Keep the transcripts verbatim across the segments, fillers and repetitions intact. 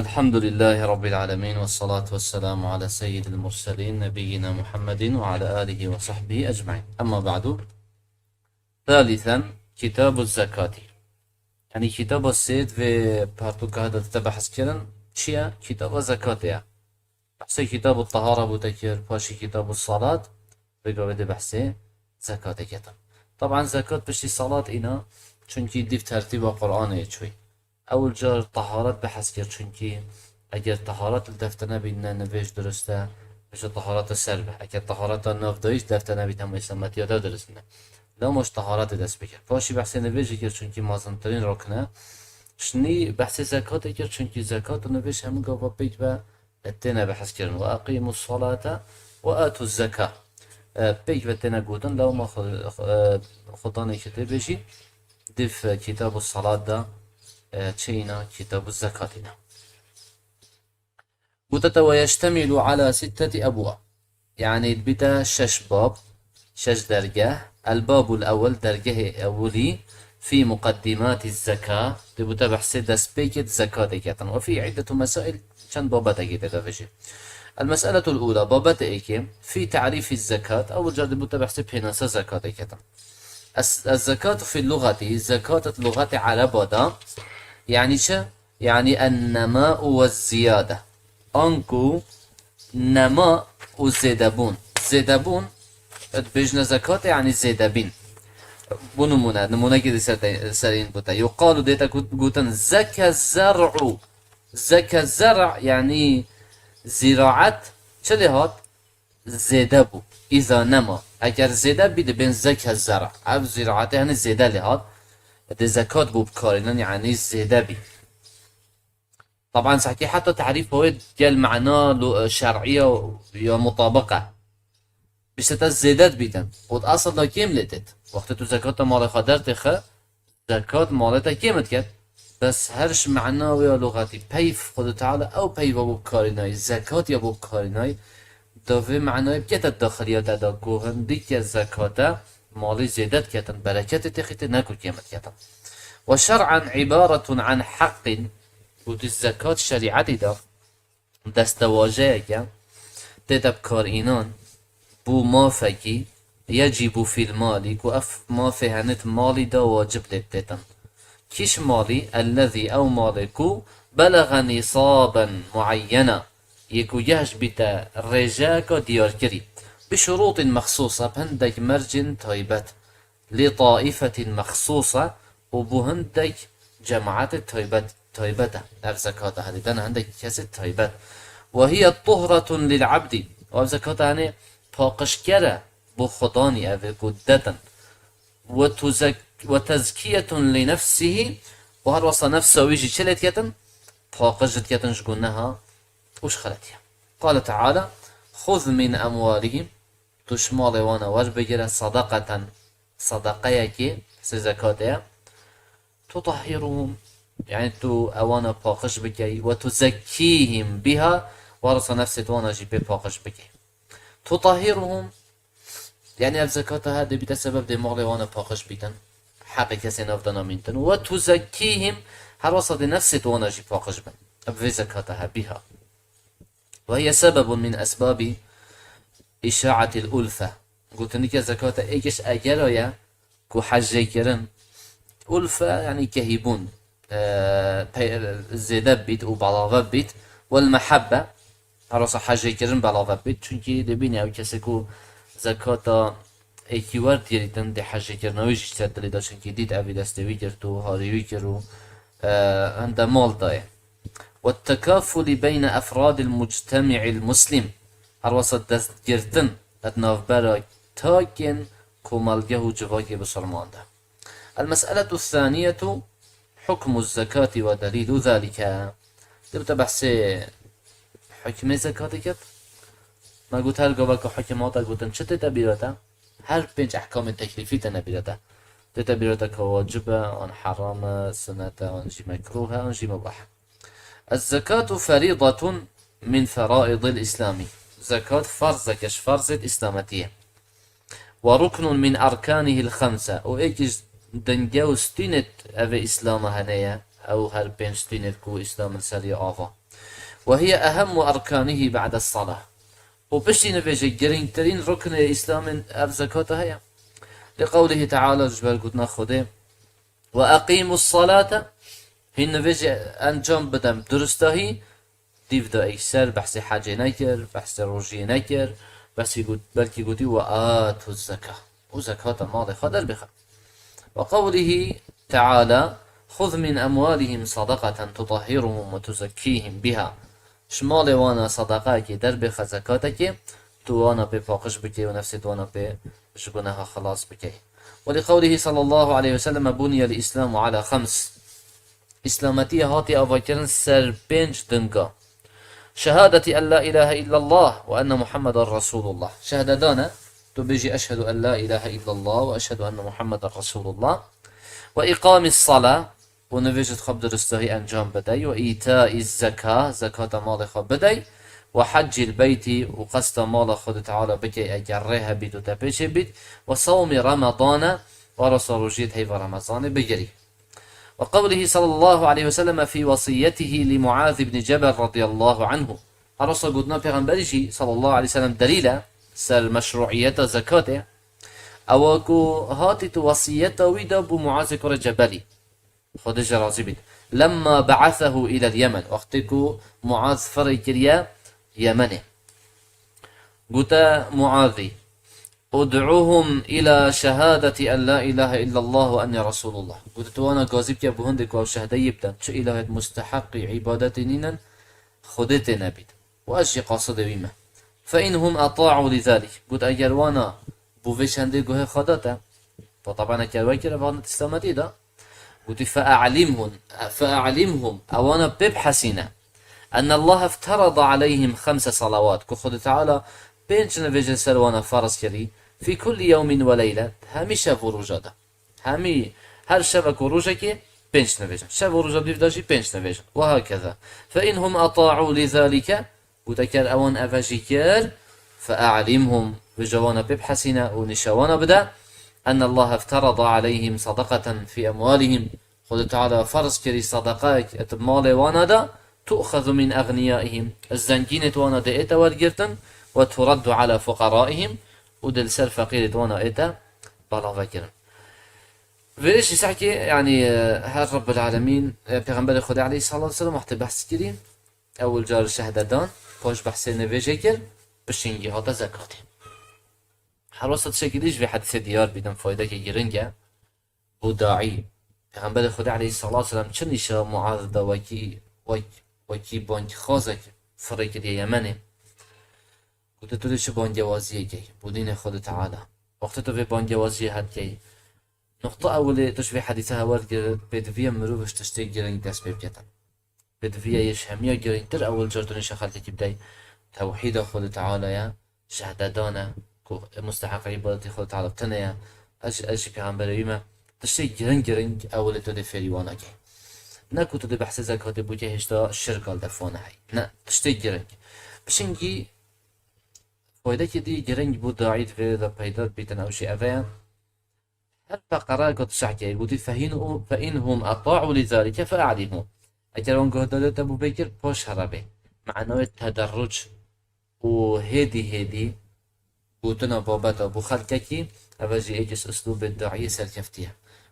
الحمد لله رب العالمين، والصلاة والسلام على سيد المرسلين نبينا محمد وعلى آله وصحبه أجمعين. أما بعد. ثالثا، كتاب الزكاة. Yani kitaba sêd ve partuka da te behs kirin, çi ye? Kitaba zekatê ye. Behsê kitab û tahara bû te kir, paşî kitab û salat, vê gavê de behsê zekatê ketin. Taban zekat piştî salat îna, çunkî dîv tertîba Qur'anê çûyî. Ewil car taharet behs kir, çunkî eger taharet li defte nebî, ne nivêj dirust e, bêje tahareta ser be. Eger tahareta nav dayîş defte nebî, hemû îslametiya de dirust ne. Lewma ji taharetê dest pê kir. Paşî behsê nivêjê kir, çunkî mezintirîn rukn e. Şinî behsê zekatê kir, çunkî zekat û nivêj hemû gava pêk ve têne behs kirin. Ve eqîmu salate ve atu zeka. E, pêk ve têne gotin, lewma xwe, xwe, e, xudanê ki tê bêjî, dîv, e, kitab û salat da, e, çêyîna kitab û zekatîna. Gote te ve yeştemilu ala sitteti ebwab. Yani dibîte şeş bab, şeş dergeh. El babul ewwel, dergehê ewilî, fî muqeddimati zeka, dê bûte behsê destpêkê zekatê ketin. Ve fî iddetu mesail, çend babetekê tê de vejî. El meseletul ula, babete êkê, fî ta'rîfî zekat, ewil car dê bûte behsê pênasa zekatê ketin. Ez, ez zekatu fî lugati, zekat et lugati ereba da, yani çi? Yani en nema'u ve ziyade. Anku nema û zêdebûn. Zêdebûn, dibêjne zekatê, yani zêdebîn. Bu nimûne, nimûnekî di ser te, serîn bûte. Yuqalu dê te got-, gotin, zeke zer'u. Zeke zer'a, yani ziraet, çi lê hat? Zêde bû. Îza nema. Eger zêde bî, dibên zeke zer'a. Ev ziraetê hani zêde lê hat. Dê zekat bû bikarînin, yani zêde bî. Taban sehkî heta tarîfa wê gel mana lo-, şer'î ya, ya mutabiq e. Bîste te zêde dibîtin. Û di asl de kêm lê têt. Wextê tu zekata malê xwe dertêxe, zekat malê te kêm diket. Bes her ji mana wê ya luxetî peyv Xwedê Teala ew peyva bo bikarînayî, zekat ya bo bikarînayî, da vê manayê bikete daxiliya te de ku hindîke zekate malê zêde diketin, bereketê têxîtê ne ku kêm diketin. Ve şer'an îbaretun an heqqin, gotî zekat şerîetî de destewajeyeke tê de bikarînan bo mafekî yecîbu fîl malî, ku ev mafê henê di malî de wacib lê bidêtin. Kîş malî, ellezî, ew malê ku belexe nîsaben mueyyena, yê ku geh ji bîte rêjeyeka diyarkirî, bi şurûtîn mexsûsa, bi hindek mercên taybet, li taîfetîn mexsûsa û bo hindek cemaetê taybet, taybet e. Ev zekata herî dene hindek kesê taybet. Ve hiye tuhretun lil abdî. Ev zekata henê paqijker e bo xudanî, ev ê ku detin. Ve tuzek-, ve tezkiyetun li nefsihî û her wesa nefsa wî jî çi lê diketin? Paqij diketin ji guneha û ji xeletiya. Qale Teala, xuz min emwalihim, tu ji malê wana werbigire, sadaqeten, sadaqeyekê, sê zekatê ye, tutahhiruhum, yani tu ewana paqij bikey, ve tuzekkîhim biha, û her wesa nefsê wana jî pê paqij bikey. Tutahhiruhum, yani ev zekata her dê bîte sebeb dê malê wana paqij bîtin. Heqê kesê nav de namîntin. Ve tuzekkîhim, her wesa dê nefsê wana jî paqij bin. Ev vê zekata he biha. Ve hiye sebebun min esbabi îşa'atil ulfe. Gotinike zekata êk ji egera ye ku hejêkirin. Ulfe, yani kehîbûn, e, pey-, zêde bît û belave bît. Wel mehebbe, her wesa hejêkirin belave bît. Çunkî dê bînî ew kesê ku zekata êkî wer diyerîtin dê hejêkirina wî jî ser dilê de, çunkî dît evî destê wî girt û harî wî kir û, e, hinde mal dayê. Ve tekafulî beyne efradil muctemi'il muslim. Her wesa destgirtin di navbera takên komelgeh û civakê bisilman de. El mes'eletu thaniyetu hukmu zekati ve delîlu zalike. Dibte behsê hukmê zekatê kir. Me got her gava ku hukim hate gotin çi tête bîra te? Her pênc ehkamê teklîfî têne bîra te. Tête bîra te ka wacib e, an heram e, sunet e, an jî mekruh e, an jî mubah e. Ez zekatu ferîdatun min feraidil îslamî. Zekat ferzeke ji ferzêt îslametiyê. Ve ruknun min erkanihil xemse. Û êk ji denge û stînêt evê îslama hene ye. Ew her pênc stînêt ku îslam li ser ya ava. وهي أهم أركانه بعد الصلاة. û piştî nivêjê girîngtirîn ruknê Îslamê ev zekata heye. لقوله تعالى, ji ber gotina Xwedê, وأقيموا الصلاة, hîn nivêjê encam bidem duristahî, dîv da êkser behsê hecê nekir, behsê rojiyê nekir, behsê got, belkî gotî, وآتوا الزكاة, û zekata malê xwe derbêxe. وقوله تعالى: خذ من أموالهم صدقة تطهرهم وتزكيهم بها. Ji malê wana sadaqayekê derbêxe, zekatekê, tu wana pê paqij bikey û nefsê tu wana pê ji guneha xilas bikey. ولقوله صلى الله عليه وسلم: بني الإسلام على خمس. Îslametiye hatiye avakirin ser pênc dinga. شهادة أن لا إله إلا الله وأن محمدا رسول الله. Şehdedan e, tu bêjî: أشهد أن لا إله إلا الله وأشهد أن محمدا رسول الله. وإقام الصلاة, û nivêjê xwe bi duristahî encam bidey. وإيتاء الزكاة, zekata malê xwe bidey. وحج البيت, û qesta mala Xwedê Teala bikey eger rê hebît û te pêçê bît. وصوم رمضان, û arasa rojiyê di heyva Remezanê bigirî. وقوله صلى الله عليه وسلم في وصيته لمعاذ بن جبل رضي الله عنه. Arasa gotina Pêxemberî jî sallallahu aleyhi ve sellem delîl e ser meşruiyeta zekatê. Ewa ku hatî tu wesiyeta wî da bo Muazê kurê Cebelî. Xwedê ji razî bît. لما بعثه إلى اليمن. Wextê ku Muaz firê kiriye Yemenê. Gote Muazî: ادعهم إلى شهادة أن لا إله إلا الله وأني رسول الله. Gote tu wana gazî bike bo hindê ku ew şehdeyî bidin, çi îlahêt musteheqî îbadetê nînin, Xwedê tê nebît. Û ez jî qasidê wî me. فإن هم أطاعوا لذلك. Got eger wana bo vê çendê guhê xwe da te, ve taban eker wekir ev hanet îslametî da. Gotî: فأعلمهم، فأعلمهم, ewana pê bihesîne. أن الله افترض عليهم خمس صلوات. Ku Xwedê Teala pênc nivêjên ser wana ferz kirî. في كل يوم وليلة. Hemî şev û roja de. Hemî, her şevek û rojekê pênc nivêjin. Şev û roja dîv de jî pênc nivêjin. وهكذا. فإن هم أطاعوا لذلك. Got eker ewan eve jî kir, فأعلمهم, vêca wana pê bihesîne û nîşa wana bide, أن الله افترض عليهم صدقة في أموالهم, Xwedê Teala ferz kirî sedeqeyek di malê wana de, تؤخذ من أغنيائهم, zengînêt wana dê ête wergirtin, وترد على فقرائهم, û dê li ser feqîrêt wana ête belavekirin. Vêrê jî sehkê, yanî, e, her Rabbul Alemîn, e, Pêxemberê Xwedê aleyhissalatu vesselam wextê behs kirî, ewil car şehdedan, paş behsê nivêjê kir, pişingî hate zekatê. Her wesa tiştekî dî ji vê hedîsê diyar bîtin, faydekê giring e. Bo daî, Pêxemberê Xwedê aleyhissalatu vesselam çi nîşa Muaz da wekî, wek-, wekî bangxwazek firê kiriye Yemenê. Gote tu dê çi bangewaziyê key bo dînê Xwedê Teala. Wextê tu vê bangewaziyê hetkey, nuqta ewilê tu ji vê hedîse hewer gir, pêdiviye mirov ji tiştê giring dest pê biketin. Pêdiviye yê ji hemiya giringtir ewil car tu nîşa xelkekî bidey tewhîda Xwedê Teala ye, şehdedan e, ku musteheqê îbadetê Xwedê Teala tenê ye. Ez, ez jî pêxemberê wî me. Tiştê giring giring ewilê tu dê fêrî wana key. Ne ku tu dê behsê zekatê bûkey hêşta şirka li def wana hey. Ne, tiştê giring. Pişingî faydekê dî giring bo daî di vê de peyda bîtin ew jî eve ye. Her feqerayeka tu şeh key, gotî: فإن هم أطاعوا لذلك فأعلمهم. Eger wan guhdar te bo vê kir, paş here bê. Manayê tederruc û hêdî hêdî gotina babeta bo xelkekî, eve jî êk ji uslûbê daîyê serkeftî ye.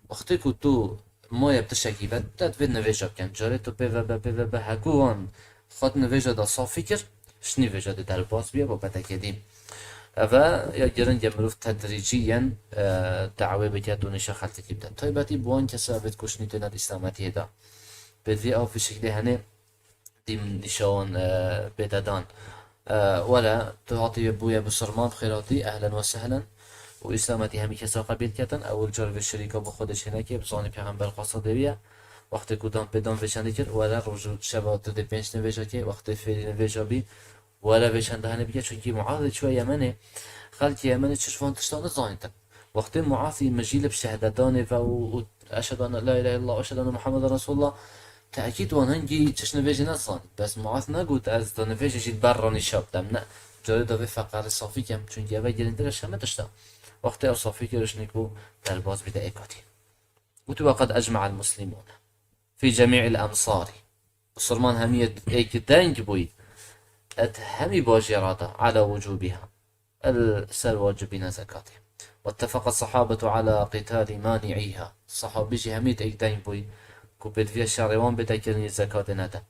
Wextê ku tu maye bi tiştekî ve, te divê nivêja bikin. Carê tu pê ve be, pê ve be, heku wan xwe di nivêja de safî kir, ji nivêja de derbas bûye babetekê dî. Eve ya giring e mirov tedrîcîyen, e, dawê bike û nîşa xelkekî bide. Taybetî bi wan kesa evêt ku şinî têne di îslametiyê de. Pêdivî ew fîşiklê hene dîm nîşa wan, e, pê de dan. E, were, tu hatî bûye bisilman, bi xêr hatî, ehlen we sehlen. Û îslametî hemî kesa qebîl ketin, ewil car vê şirîka bo Xwedê çênekê, bizanî pêxember qasidê wî ye. Wextê ku dan pê dan vê çendê kir, were roj û şeva tu dê pênc nivêja kê, wextê fêrî nivêja bî, were vê çende hene bike, çunkî Muazê çûye Yemenê, xelkê Yemenê çi ji van tiştan nizanîtin. Wextê Muazî mijî li bi şehdedanê ve û, û eşhedû en la ilahe illallah, eşhedû enne Muhammeden Resulullah, tekîd wan hingî çi ji nivêjê nezanî. Bes Muaz negot, ez di nivêjê jî li ber re nîşa bidem. Ne, carê da vê feqerê safî kem, çunkî eve girîngtir e ji hemî tiştan. Wextê ew safî kir, şinî ku derbas bîte êkatî. Gotî: وقد أجمع المسلمون في جميع الأمصار Bisilman hemî yê êk deng bûyî. Et hemî bajêra da, ala wucûbîha. El ser wacibîna zekatê. واتفق الصحابة على قتال مانعيها. Sahabî jî hemî êk deng bûyî ku pêdiviya şerê wan bête kirin yê zekatê nede.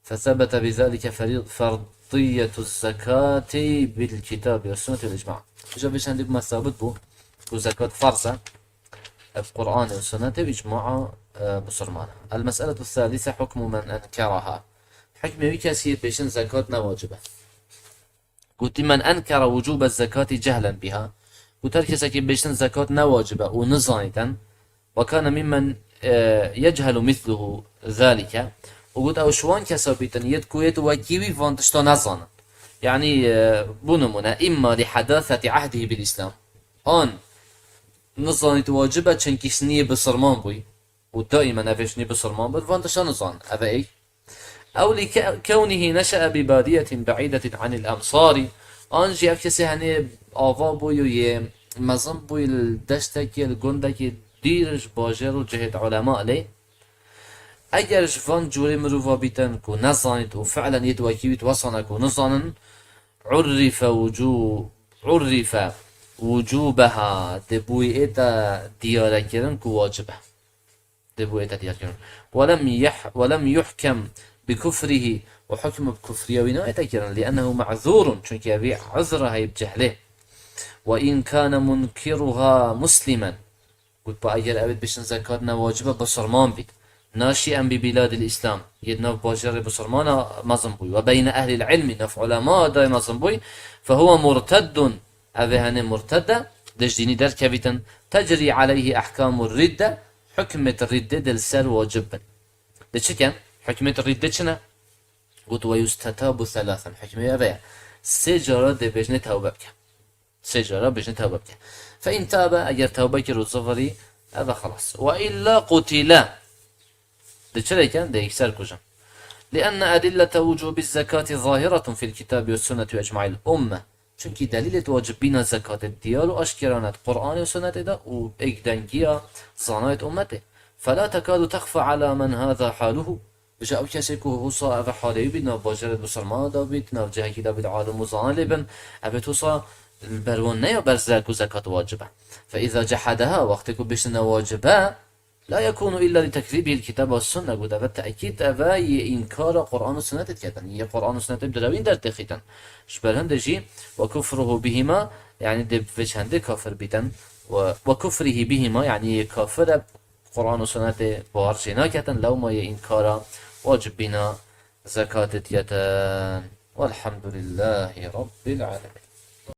فثبت بذلك فريض-، فرضية الزكاة بالكتاب والسنة والإجماع. Îja vê çendî me sabit bû ku zekat farz e. Ev Qur'anê û sunnetê û icmaa, e, bisilmana. المسألة الثالثة حكم من أنكرها. Hukmê wî kesî yê bêjin zekat ne wacib e. Gotî, "من أنكر وجوب الزكاة جهلا بها." Got, her kesekî bêjin zekat ne wacib e û nizanîtin. وكان ممن، e, يجهل مثله ذلك. Û got, ew ji wan kesa bîtin, yêt ku yêt wekî wî van tişta nezanin. Yanî, e, bo nimûne, إما لحداثة عهده بالإسلام. An nizanît wacib e, çimkî jiniyê bisilman bûyî. Û daîmen ev ê jinî bisilman bit, van tişta nizan. Ev e êk. أو لكونه نشأ ببادية بعيدة عن الأمصار. An jî ev kesê henê ava bûyî û yê mezin bûyî li deştekê, li gundekê dûr ji bajêr û cihêt ulema lê. Eger ji van cûrê mirova bîtin ku nezanît û fi'len yêt wekî wî wesane ku nizanin, عرف وجو-، عرف وجوبها, dê bo wî ête diyare kirin ku wacib e. Dê bo wî ête diyare kirin. ولم يح-، ولم يحكم بكفره, û hukm bi kufriya wî nayête kirin, لأنه معذور, çunkî ev ê uzra heye bi cehlê. وإن كان منكرها مسلما. Got, ba eger ew ê bêjin zekat ne wacib e, bisilman bît. ناشئا ببلاد الإسلام, yê di nav bajêrê bisilmana mezin bûyî. وبين أهل العلم, nav ulema de mezin bûyî. فهو مرتد, ev ê henê murted e, dê ji dînî derkevîtin. تجري عليه أحكام الردة, hukmêt riddê dê li ser wacib bin. Dê çi ken? Hukmêt riddê çi ne? Got, ويستتاب ثلاثا, hukmê ev e. Sê cara dê bêjinê tewbe bike. Sê cara bêjin tewbe bike. فإن تاب, eger tewbe kir û zivirî, ev e xelas. وإلا قتل. Di çi rê ken? Dê yekser kujin. لأن أدلة وجوب الزكاة ظاهرة في الكتاب والسنة وإجماع الأمة. Çunkî delîlêt wacibîna zekatê diyar û aşkera ne di Qur'anê û sunnetê de û êkdengiya zanayêt ummetê. فلا تكاد تخفى على من هذا حاله. Ji ew kesê ku husa ev halê wî bît, nav bajarê bisilmana de bît, nav cihekî de bît, alim û zana lê bin, ev ê husa li ber wan neya berze ku zekat wacib e. فإذا جحدها, wextê ku bêjin ne wacib e, لا يكون إلا لتكذيبه الكتاب والسنة, got, ev e tekîd, ev e yê înkara Qur'an û sunnetê diketin, yê Qur'an û sunnetê bi direwîn dertêxîtin. Ji ber hindê jî, وكفره بهما, yanî dê bi vê çendê kafir bîtin, we, وكفره بهما, yanî yê kafir e, Qur'an û sunnetê bawer jê naketin, lewma yê înkara wacibîna zekatê diketin. والحمد لله رب العالمين.